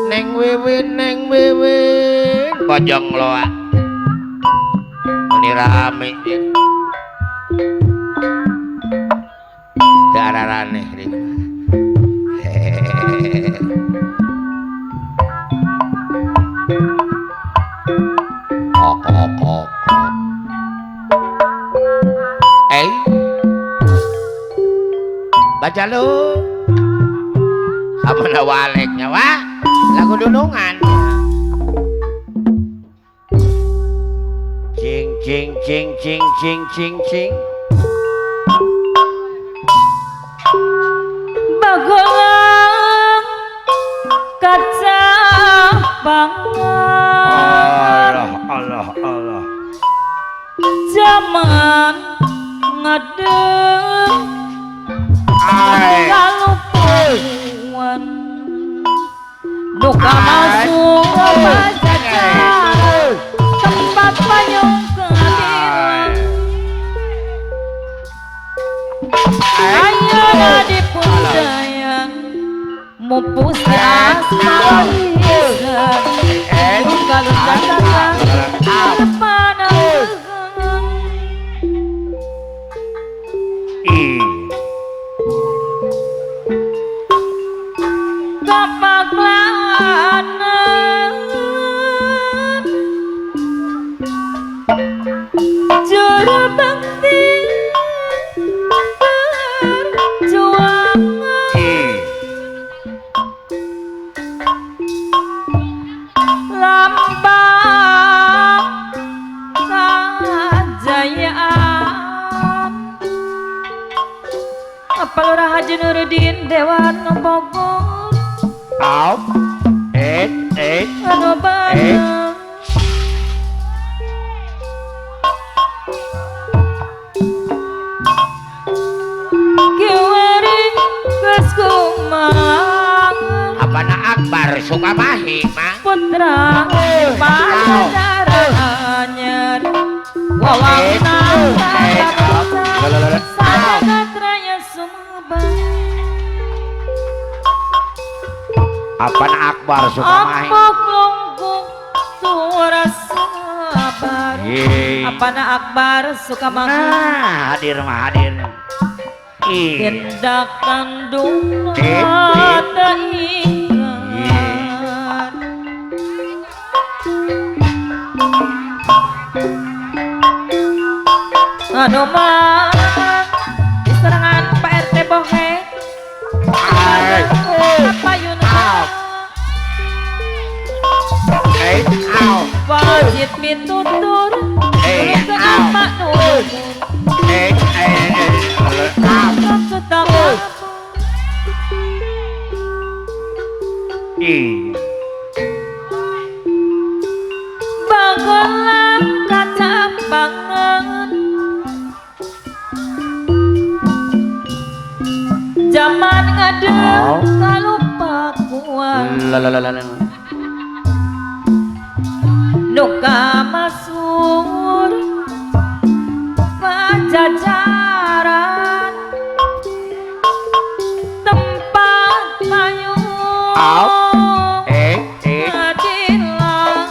Neng wiwin bojong loa. Ini rame ya. Teu araraneh deui. Kok kok kok. Baca lu. Kamana waleknya wa? Lagu dunungan. Cing cing cing cing cing cing cing. Bagolang kaca banget. Allah Allah Allah. Zaman ngadeg kalupuan duka masuk pajajaran tempat payung keadilan. Ayeuna dipundayan mupus di asmara hisan duka lucatatan pananggeung. Kapaklanan juru bakti perjuangan lambang kajayaan. Palurah Haji Nuruddin Dewan Bogor. Au, et, et, et. Kiwari geus kumang. Apana Akbar Sukamahi mah? Putra Pajajaran anyar. Wawangna sajagat raya Sumabang. Apana Akbar Sukamahi? Amok lungguh suara sabar. Apana Akbar Sukamahi? Nah, hadir mah hadir. Tindak tandukna teu ingkar. Anu mah diserangan Pak RT Bohe. Payuna wajib mitutur kenapa nur. Bagolang kaca banget zaman ngadeg kalupakuan. Nuka masur pajajaran tempat payung keadilan.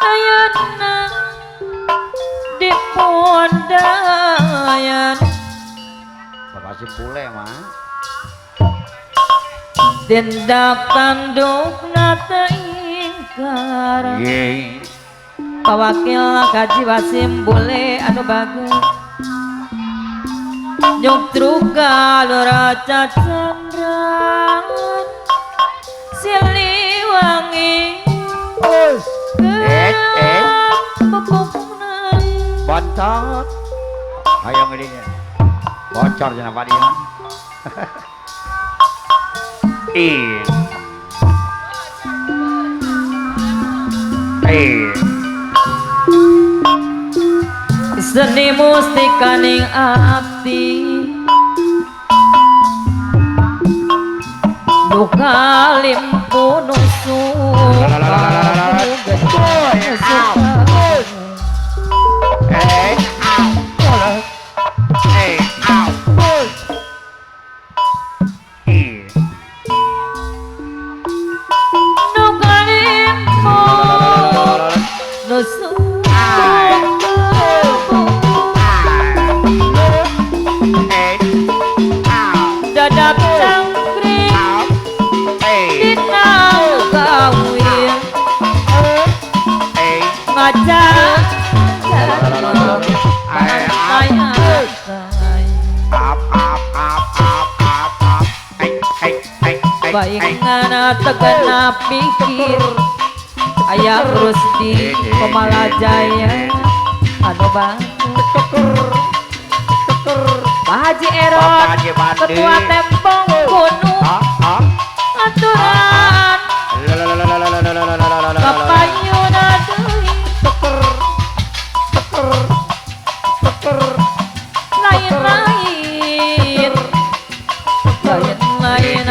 Ayeuna dipundayan Bapak si pule mah. Tindak tandukna teu ingkar. Pawakil kaji wasim bule anu bagus. Nyugtruga Lurah Cacandran Siliwangi Kepupukna Bontot hayang ini bocor jangan apa dia. Seni mustikaning abdi duka limpuh suka. Baingana tegena pikir aya Rusdi Kemala Jaya anu batur Pak Haji Erot Ketua Tempong Gunung aturan kapayuna deui lain-lain lain-lain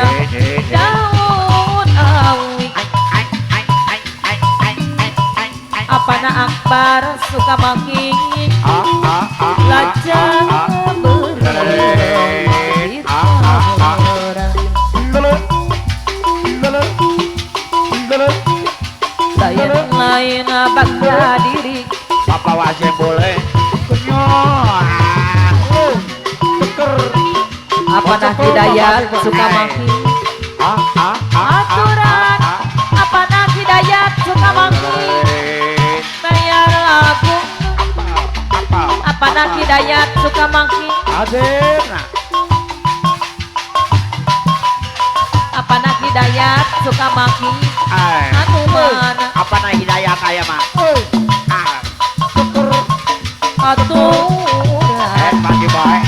daun awi apana Akbar suka maki lajang lain-lain bangga diri apa wajib boleh apa nah Hidayat suka maki aturan apa nah Hidayat suka maki bayar lagu apa nah Hidayat suka maki apa nah Hidayat suka maki anu mana apa nah Hidayat aya mah aturan pagi bae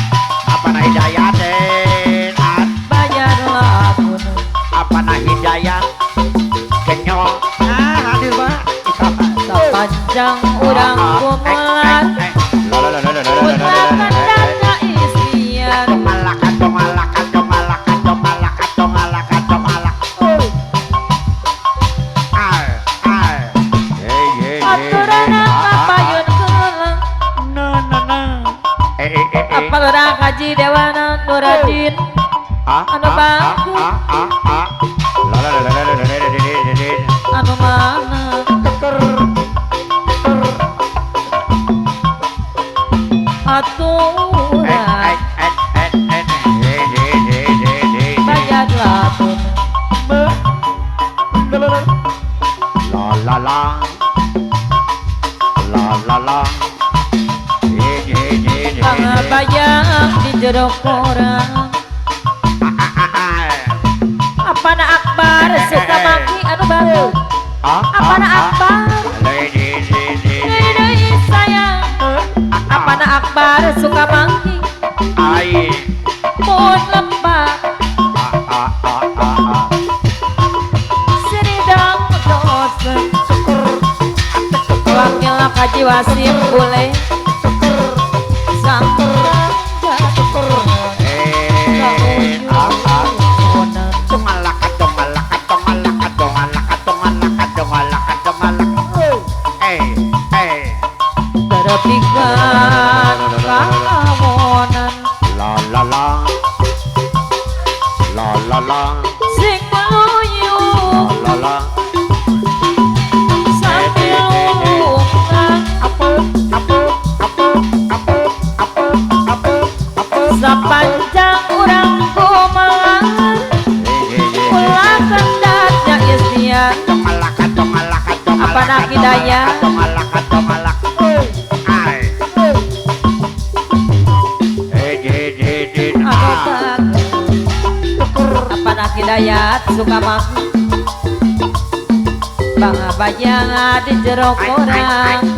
apa nah Hidayat bayar lagu apa nah Hidayat kenyol ah hadir pak sepanjang urang kumelat putlakan dana isian aturan kapayun kelang apa lurah kaji dewana Nuradin anu bagus anu mana aturan bayar lagu la la la la la la pangabayang di jero koran apana Akbar suka maki anu bagus apana Akbar deui sayang apana Akbar suka maki mun lepak seridang dosen wakil Haji Wasim boleh terpikan kawonan la la la la la la sing meluyu la la sambil lunga apa apa apa apa apa apa apa sepanjang urang kumalan ulah kendatnya istian apa nak hidayah Hidayat suka maki pangabayang di jero koran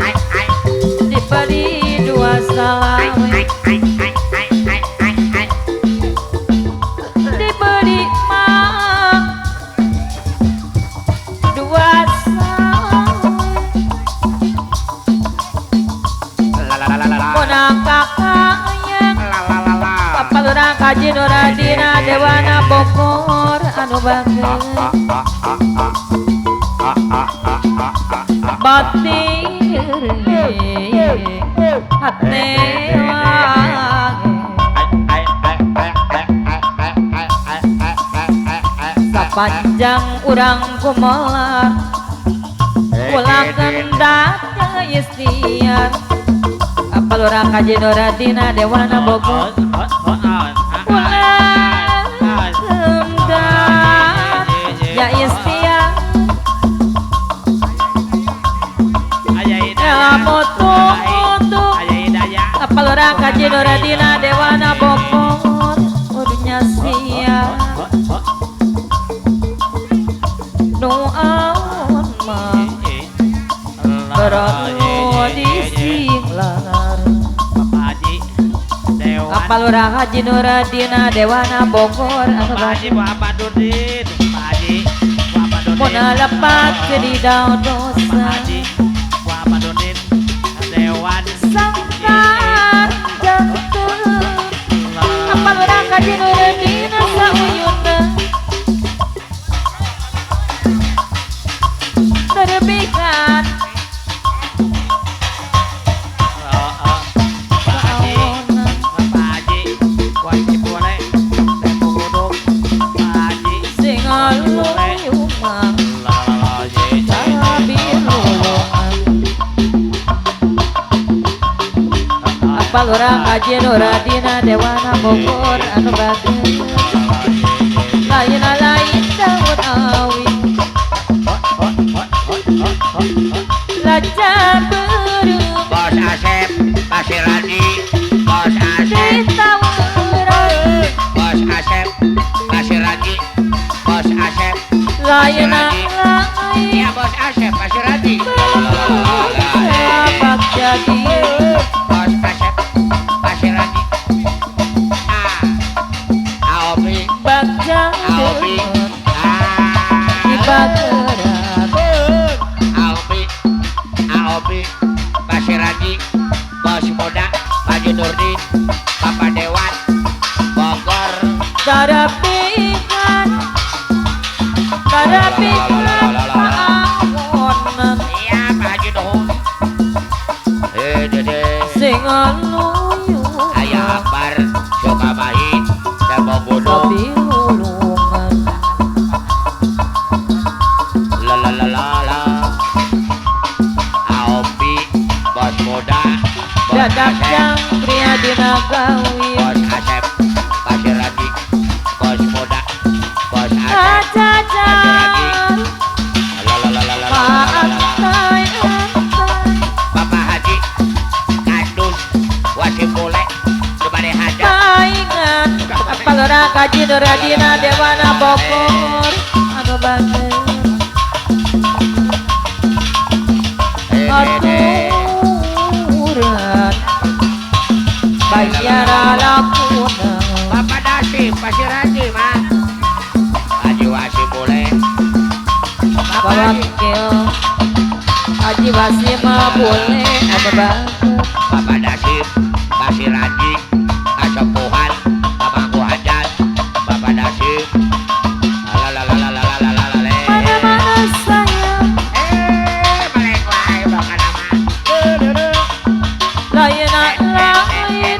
diberi dua salawe diberi mak dua salawe konang kakaknya papalurang kaji Nuradina Dewana Bogor anu bager batir hate wange sepanjang urang kumelar ulah kendatnya istian apalurang kaji Nuradina Dewana Bogor ulah kendat ya istian moto-moto apalurang kaji Nuradina Dewana Bogor udunya sia. Loro di Singlar Bapak Haji Dewan Apa Lurah Haji Nuradina Dewana Bogor anu Pak Haji Bapak Dudin Pak Haji Bapak Dudin Mona lepat jadi daun dosa Pak Haji Bapak Dudin Dewan Sangkan jantung Apa Lurah Haji Nuradina sauyuna Terbikan Lurah Haji Nuradina Dewana Bogor anu bagus lain lain daun awi laca berung Bos Asep Pasiradi Bos Asep Bos Asep Pasiradi Bos Asep lain lain ya Bos Asep Pasiradi sepak jadi Bos Asep Pasiradi A Aomi Bagja Aomi Dibagerak Aomi Aomi Pasiradi Bos Muda Haji Nurdin Bapak Dewan Bogor Tarapikan Tarapikan Paawonan iya Pak Haji Nuhun dede sing aluyu Ayah Akbar Sukamahi Demo Gunung Sabilulungan La la la la la Aopi Bos Muda Bos Dadak Asep yang pria dinagawi Bos Asep Pasiradi Bos Muda Bos Asep Ajajan La la la la la la la la la. Paantai antai Bapak Haji Kadus Wajib Boleh Sebare hajat Paingan Apa Lurah Haji Nuradina Dewana Bogor anu bagus Aturan bayar lakuna Bapak Dasip Pasiradi mah Haji Wasim Boleh Bapak Haji Wakil Haji Wasim boleh anu bagus Bapak Dasip Pasiradi Kasepuhan Abangku Hajat Bapak Dasip Lalalalalalalalalale Mana-mana sayang Balik wae bakal nama lain lain lain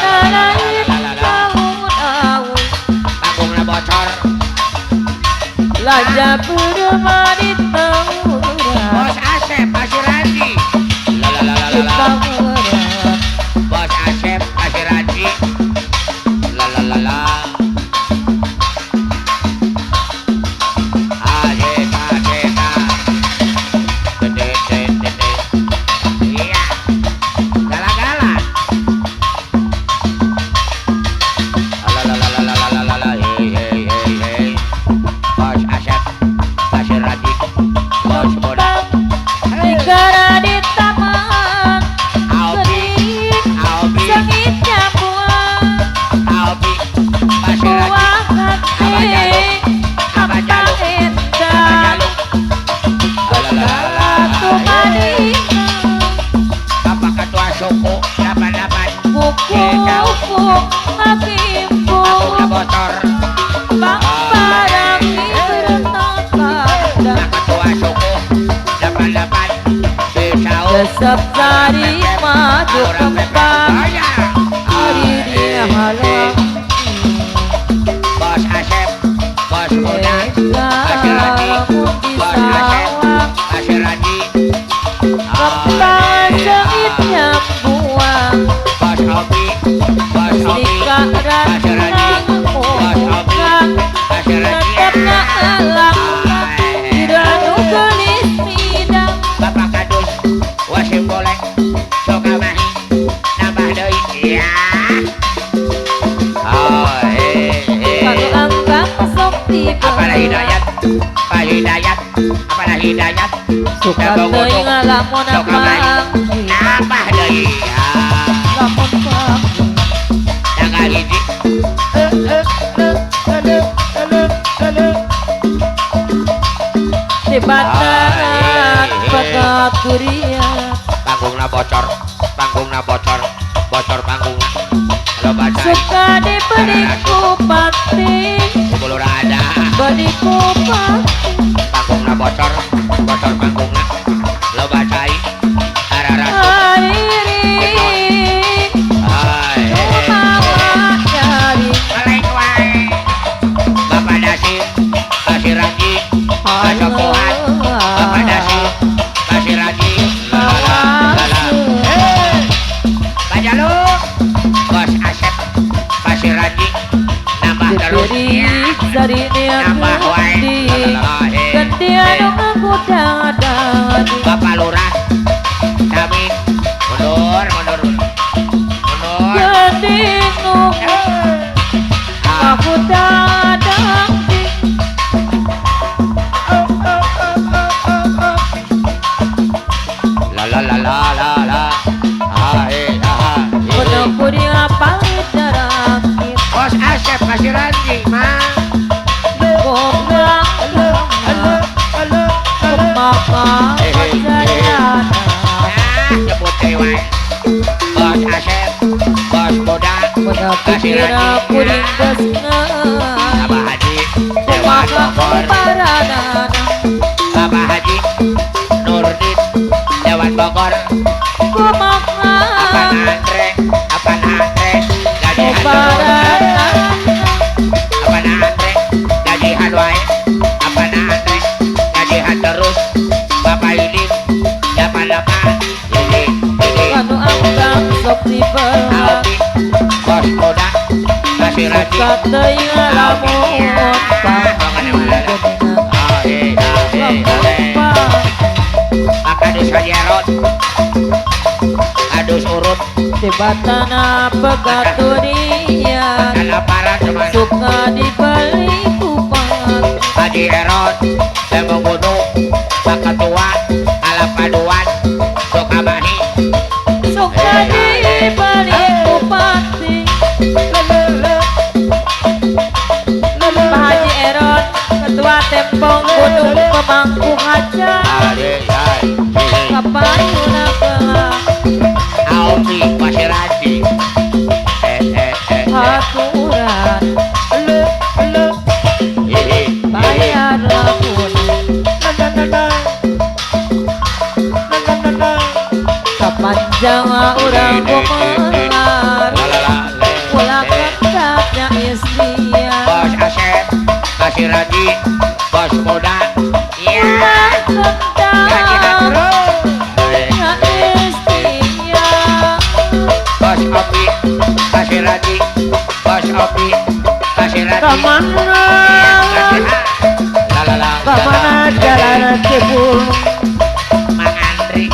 lain tahun awi Panggungna bocor Laja bermani tauran Bos Asep Pasiradi Lalalalalalala Tauran Bos Asep Pasiradi Lalalala Ajeta jeta Dede dede dede Iya Gala-gala Lalalalalalala Hey hey hey hey Bos Asep Pasiradi Bos Muda Negara di taman Aopi Sering Aopi sengit buah Aopi Pasiradi Buah hati Abah Apa Jaluk Abah endah Jaluk Satu madinah Bapak Ketua Suku 88 Kuku hakimku Panggungna bocor Bang barang bertanda Bapak Ketua Suku 88 Cisauk Resep sari maju kembang Hari dia halang Bos Asep Bos Muda Pasiradi Bos Asep Pasiradi Kembang sengitnya buang Bos Obi Bos Obi Jika Pasiradi ratang Bos Obi muka Pasiradi Tetap ngalang Tidak nugelis midang Bapak Kadus Wasim Boleh Sukamahi nambah deui iya oh Kanu eh angkat sok Apalah tiba Hidayat Pak Hidayat Apalah Hidayat suka teuing lamun panggih nambah deui lamun panggih tanggal hiji di Bantaran pegat durian panggungna bocor bocor panggungna loba cai suka dibeli ku pati bulu rada beli ku pati panggungna bocor panggungna loba cai ararasup meleng wae Bapak Dasi Pasir Raji Pasokohan Bapak Dasi Pasir Raji Pak Jalu Bos Asep Pasir Raji nambah terus nambah wae Bapak Lurah kami mundur la la la la la la Bos Asep Pasir Raji mah nyebut dewa Bos Asep Bos Boda Pasir Raji Abah Haji Dewan Bogor Bapak Haji Nurdin Dewan Bogor Apaan Andre gajihan terus apaan Andre gajihan wae apaan Andre gajihan terus Bapak Idin 88 ini kanu ambang sok dibelah Bos Boda Pasir Raji Adus hajerot adus urut di batana pegaturian suka dibeli kupat Haji Erot Tembok Gunung Pak Ketua Alapaduan Sukamahi suka dibeli kupati Pak Haji Erot Ketua Tembok Gunung Pemangku Hajat Kapayuna kelak Aoki Pasir Raji aturan bayar lamun kapanjang urang gumelar ulah kendatnya istria Bos Asep Pasir Raji Bos Boda ulah kendatnya istria Bos Opi Pasir Raji Bos Opi Pasir Raji Kamana jalan Cibulung Mang Andri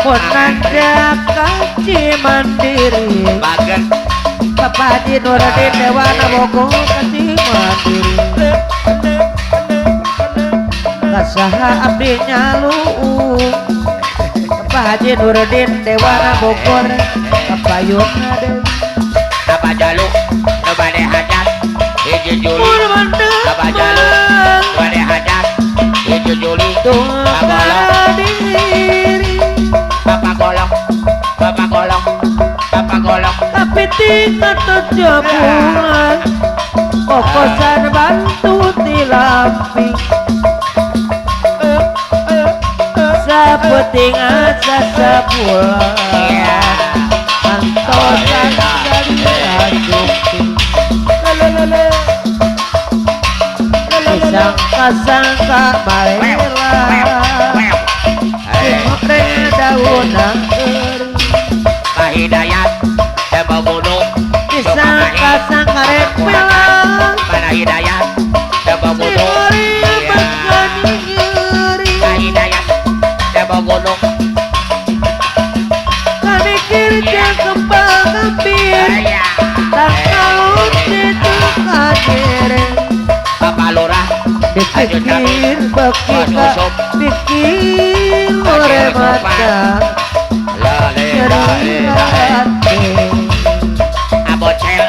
Monanda Kaci Mandiri Bagen Bapak Haji Nurdin Dewana Bogor Kaci Mandiri Kasaha abdi nyalu'u Bapak Haji Nurdin Dewana Bogor Kapayunna deui Abah Jalu nu bade hajat hiji Juli Abah Jalu nu bade hajat hiji Juli Bapak Golok Bapak Golok Bapak Golok Tapi tinggal 7 bulan kokosan bantu tilampi saputing asa sabulan antosan dari Disangka-sangka balela Simoteng daunang eri Pak Hidayat Tembok Gunung Disangka-sangka repela Pak Hidayat Tembok Gunung Pak Hidayat Tembok Gunung Kami kirja kembang kempir Tak tahu itu kadere Bapak Lurah Dipikir bekika mata nyeri hati. Abocel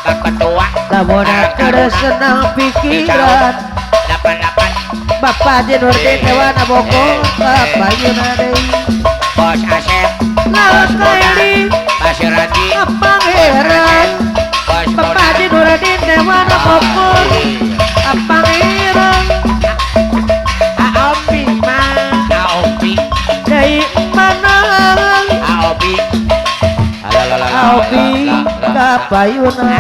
Pak Ketua lamun keur senang pikiran 88 Bapak Haji Nurdin Dewana Bogor kapayuna deui Bos Asep Laut Kaili Pasir Raji Pangeran Bos Bapak Haji Nurdin Dewana Bogor Pangeran Aopi mah Aopi deui mana Aopi Aopi kapayuna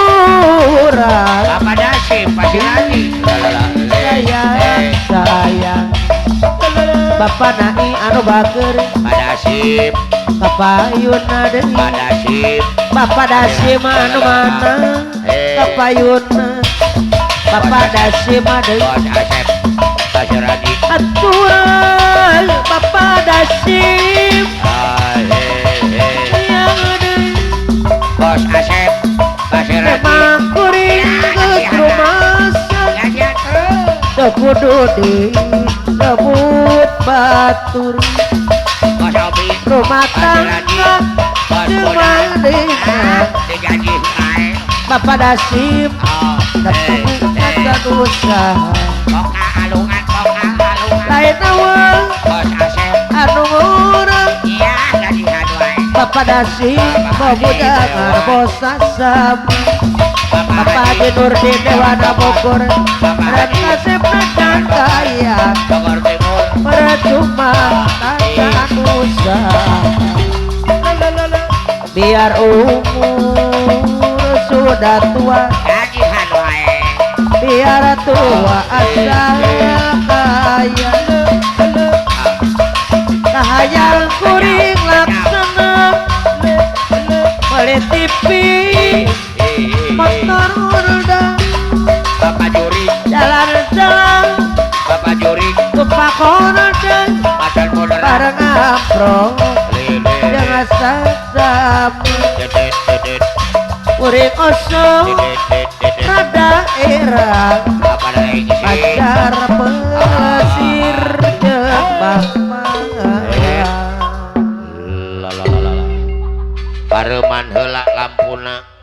aturan Bapak Dasim Pasir Raji sayang sayang Bapak Nai anu bager Pak Dasim kapayuna deui Pak Dasim Bapak Dasim anu mana kapayuna Bapak Dasim deui Bos Asep Pasir Raji aturan Bapak Dasim yang deui Bos Asep Pasir Raji memang kuring geus rumasa teu kudu disebut batur Bos Obi rumah tangga Bos teu Boda mandina digaji kae Bapak Dasim datang ka usaha Boka alungan boka alungan lain awal Bos Asep anu ngurang iya gajihan wae Bapak Dasim bobujangan bos Asep Bapak Haji Nurdin Dewana Bogor dan Kasep dan kaya Bogor Timur percuma tangan usaha biar umur sudah tua gajihan wae biar tua asal kaya kahayang kuring laksana beli TV motor Honda Bapak Juri jalan-jalan Bapak Juri tumpak Honda Pasar Modern bareng amprok jangan sasama kuring osok rada erang pacar pesir jeung bapak Pareman heula lampuna.